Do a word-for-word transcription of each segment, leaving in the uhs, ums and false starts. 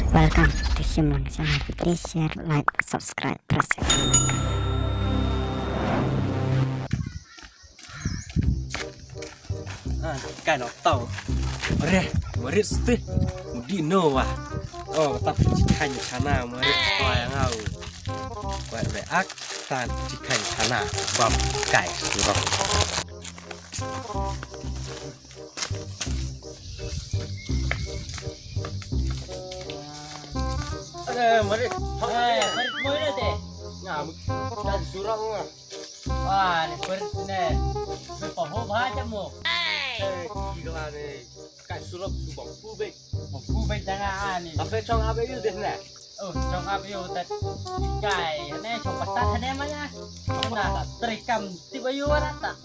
Welcome to Shimlang Channel. Please share, like, subscribe, press the bell icon. Ah, kai nok tau. Ore, marit sute. Mudi no wa. Oh, tap chikan chana marit ko yang au. Wa be ak tan chikan chana bam kai surok. Ore, marit. Hai, marit mo ina te. Nga, mu-, dan surok nga. Wah, ni perut ni. Ni pahu bah jam mo. Eh, gila ni. Kai surok subang pubek. Pubek jangan ni. Tapi chong apa yu deh ni? Oh, chong apa yu tat. Kai, ni chong patat ni mana? Chong patat. Terikam tiba yu rata.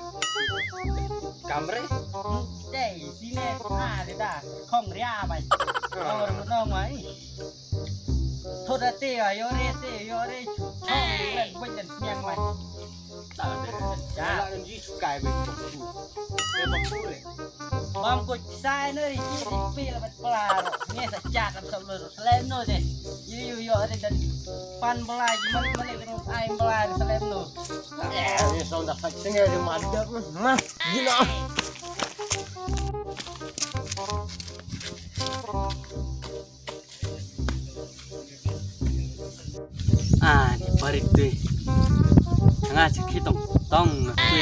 Kamre? Hmm, deh, sini. Ah, dia dah. Kong ria mai. Kong ria mai. Thot da te, ah, yo re te, yo re. Chong, len, wen, len, sniang mai. Ta de. Ya. Ela ngi chukai be bok tu. Be bok tu re. Bam ko sai no ri ki ri pi la bat pla ro. Nge sa chat am sa lo ro. Selem no de. Yu yu yo re dan pan bla ji man man le ai bla selem no. Eh, ni song da fak singe de madap. Mah, gila. Ah, ni parit tu. Nga cik hitong tong tu.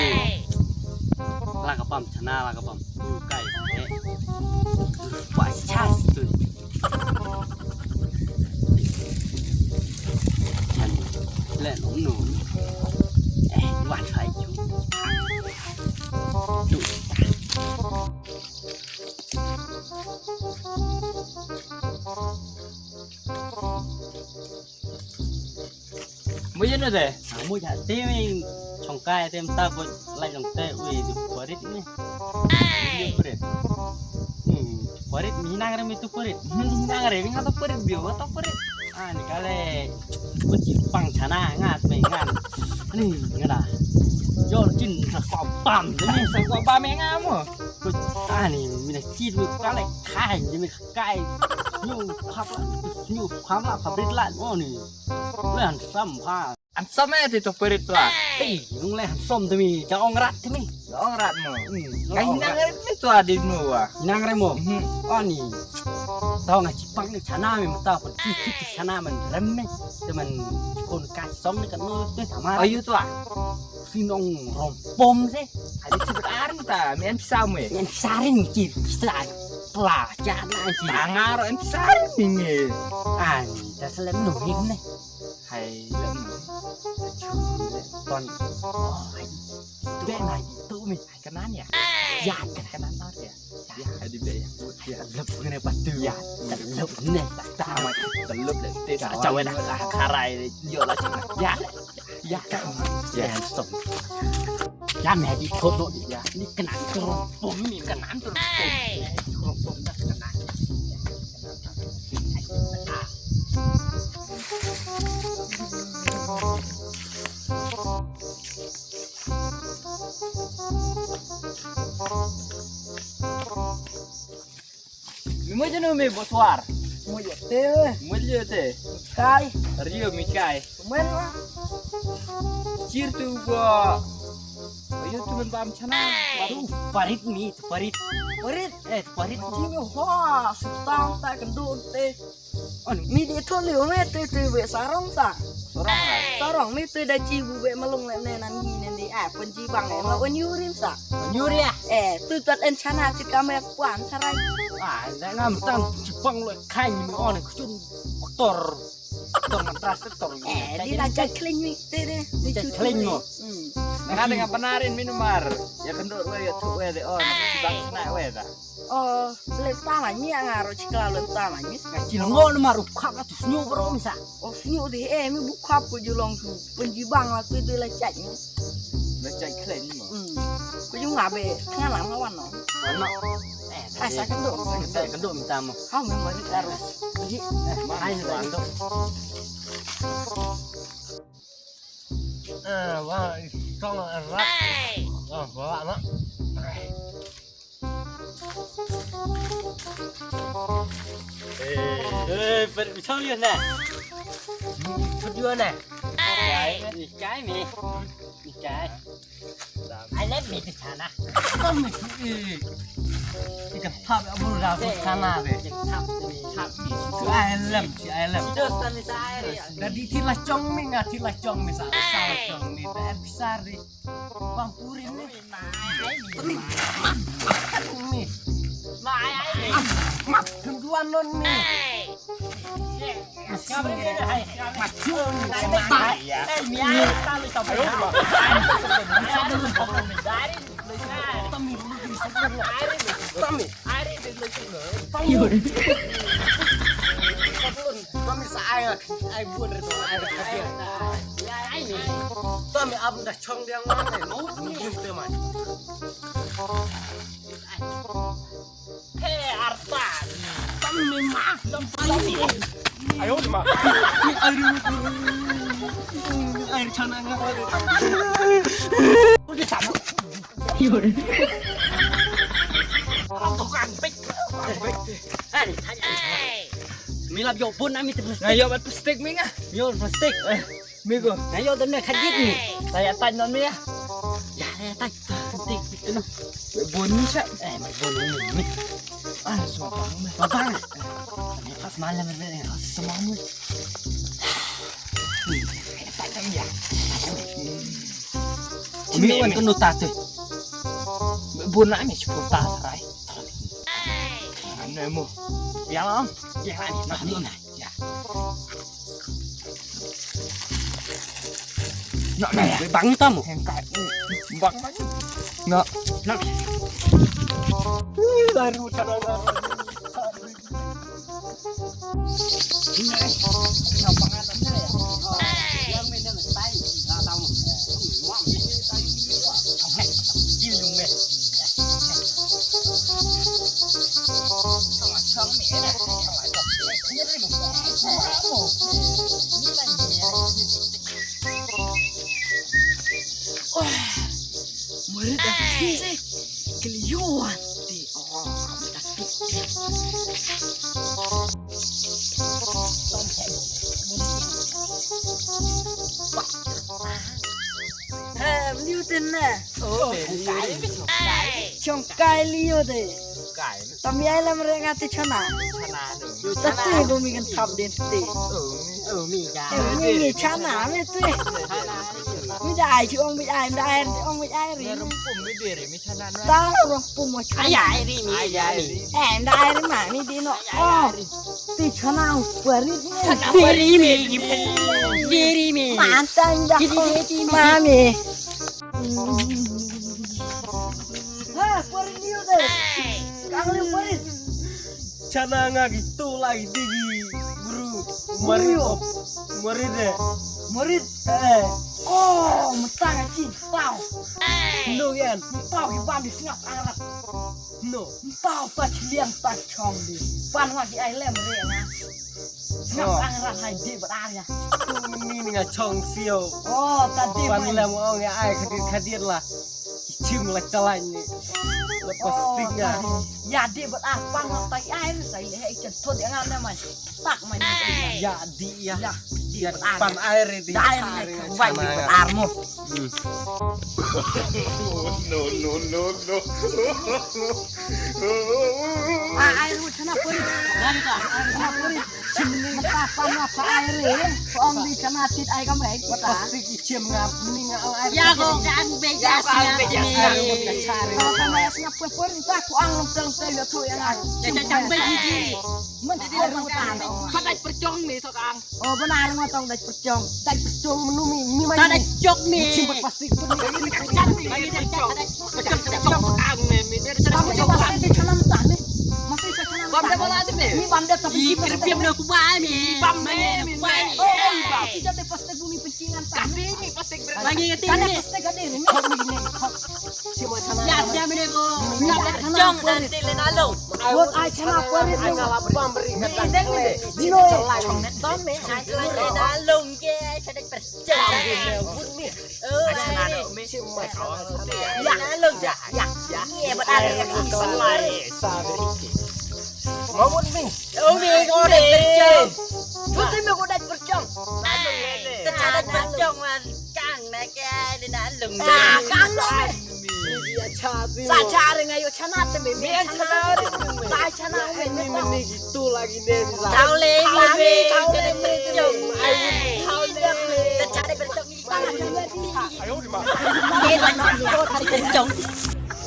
La ka pam chana, la ka pam tu kai. Eh. Wa chas tu. Chan le no no. Eh, wa chai chu. Tu. Mo yen de. Mo ja te mi chong kai te mta ko lai jong te ui di parit ni. Parit. Hmm, parit mi nang re mi tu parit. Hmm, nang re mi nga tu parit bio, nga tu parit. Ah, ni kale. Ko chi pang chana nga me nga. Ni nga da. Yo chin sa ko pam, ni sa ko pam nga mo. Ko ani mi na chi ru kale kai ni mi kai. Nyu khap la, nyu khap la, khap rit la mo ni. Le handsome ha. Handsome eh ti to parit tu ah. Ti, nung le handsome ti mi, ja ong rat ti mi. Ja ong rat mo. Hmm, ngai nang rit ti tu ah di nu ah. Nang re mo. Hmm. Ani. Tau nga chipang ni chana mi mata pun ti ti ti chana man rem ni. Te man kon ka song ni kan no te tama. Ayu tu ah. Sinong rom pom se. Adi ti ar ta mi en sa mo. En saring ti sa. Pla chana ti. Angaro en saring ni. Ani, ta selem no him ni. Hai lem. Ton. Oh, hai. Tu mai tu mi. Hai kanan ya. Ya kanan ar ya. Ya di be ya. Ya lep ngene patu. Ya lep ngene patu. Amat lep le te sa cawe lah. Karai yo lah cina. Ya. Ya kan. Ya stop. Ya me di thot no ya. Ni kanan tu pom ni kanan tu pom. Pom dah kanan. Mi mo jeno mi boswar. Mo yo te. Mo yo te. Kai. Rio mi kai. Men la. Chir tu bo. Ayo tu men bam chana. Baru parit mi, tu parit. Parit. Eh, tu parit. Ji mi ho. Sutang ta kendu te. On mi di thot liu me tu tu be sarong sa. Sarong ah. Sarong mi tu da chi bu be malung le ne nan ni ne di ah pun ji bang eh ma wan yuri sa. Yuri ah. Eh tu tuat en chana ti ka me kwan sarai. Ah, da ngam tang chi bang lo kai ni on ku chun tor. Tor man tras tor. Eh di la jai kling mi te de. Di chu kling mo. Hmm. Nga de nga panarin minumar. Ya kendor we ya tu we de on chi bang chana we da. Oh, le tama ni anga ro chikla le tama ni. Nga chi ngo no maru khap la tu snyu bro mi sa. Oh, snyu di eh mi bu khap ko ju long tu. Pun ji bang la tu de la chai ni. La chai khleng ni mo. Hmm. Ko ju nga be nga la ma wan no. Wan no. Eh, ai sa kendo. Sa kendo minta mo. Ha me mari karo. Ji. Eh, ma ai sa kendo. Ah, wa, tong rat. Ah, bawa mak. Eh, Eh, per-, chong yun na. Chong yun na. Hey, ni kai mi. Ni kai. I love me to China. Tong ni tu i. I ka thap ya bul da bul China de. Thap ni, thap ni. Tu I love, I love. Dos tani sa ai. Dadi ti la chong mi nga ti la chong mi sa. Sa chong mi da em sari. Bang puri ni. Ni. Ni. Mai ai ni. Mak, mak, kedua non ni. Tami abang dah chong dia ngah, mau ni. He arta. Tami mah, tami. Ayo, ma. Air, air chana nga. Udah sama. Orang tukang pik. Milap yo pun ami tu plastik. Ayo bat plastik mi nga. Yo plastik. Migo. Na yo dem na khajit ni. Saya tanya non ya. Ya, ya tanya. Penting itu no. Bun ni sa. Eh, mai bun ni. Ah, so bang. Bang. Pas malam ni semua ni. Umi wan kenu tatu. Bun na mi sepuluh ta sarai. Anu mu. Ya, Mam. Ya, ni, nak ni, nak. Ya. Nak, nak, bang tamu. Bang, bang. Nak. Nak. Ih, baru tak ada. Murid dah putih sih. Keliuan ti. Oh, dah putih. He, liu tin ne. Oh, chong kai liu de. Tam ïa lam re nga te chana. Chana tu. Ta te bu mi kan thap den te. Oh, mi ka. Eh, mi ni chana me te. Mi da ai chi ong mi ai, da ai ong mi ai ri. Rum pum mi de ri mi chana no. Ta rum pum mo chana. Ai ai ri mi. Ai ai ri. Eh, da ai ri ma mi di no. Oh. Ti chana pari mi. Pari mi. Pari mi. Mantang da. Mami. Ha, pari liu de. Kang liu pari. Chana nga ki tu lai digi bru. Marit op. Marit de. Marit. Eh. Oh, metang aci pau. No yan. Pau ki bam di sngap arap. No. Pau pa chliang pa chong di. Pan wa ki ai lem re nga. Sngap arap hai di ber ar ya. Tu ni ni nga chong sio. Oh, tadi pan lem ong ya ai khadir khadir lah. Chim la chalai ni. La plastik nga. Ya di ber ar pan wa tai ai sai le hai chen thot ya nga na mai. Tak mai. Ya di ya. Ya di ber ar. Pan ai re di. Dai re. Wai di ber ar mo. No, no, no, no. Ah, ai ru chana puri. Nani ka? Ai ru chana puri. Chimni mata sama pa ai re. Ong di chana tit ai kam ai kita. Plastik ichim ngap ni ngap ai. Ya ko kan be ya sngap ni. Ko kan be ya sngap puri puri ta ko ang long teng teng ya tu ya ngai. Ya chang be ni ji. Men ai ru chana. Sa dai perchong ni so kang. Oh, benar ngo tong dai perchong. Dai perchong menu mi, mi mai. Dai perchong ni. Chim plastik pun ni. Dai perchong ni. Dai perchong. Perchong, perchong. Ang ni, mi. Dai perchong. Masih perchong tah ni. Masih perchong tah. Bam dai bola tu ni. Ni bam dai tapi. Ih, kerpim na kubai ni. Bam ni, mi. Kubai ni. Oh, bam. Kita dai plastik bumi pencingan tah. Kati ni plastik ber-. Lagi kati ni. Plastik kati ni. Kau ni ni. Kau. Cuma sana. Ya, siapa ni ko? Siapa perchong santi le nalo. Buat ai chana pori. Ai chana pori. Ni deng ni. Ni no. Tom me ai chana le nalo ke ai chana perchong. Oh, ai chana me. Ya, nalo ya. Ya, ya. Ni buat ai. Mau buat ni. Oh, mi ko de. Ka long. Sa cha re ngai yo chana te me me chana re. Ba chana me me me gitu lagi ne. Tau le me me tau le me chong. Tau le me. Te cha de berchong ni. Ayo di ma. Berchong.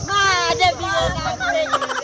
Ma de bi.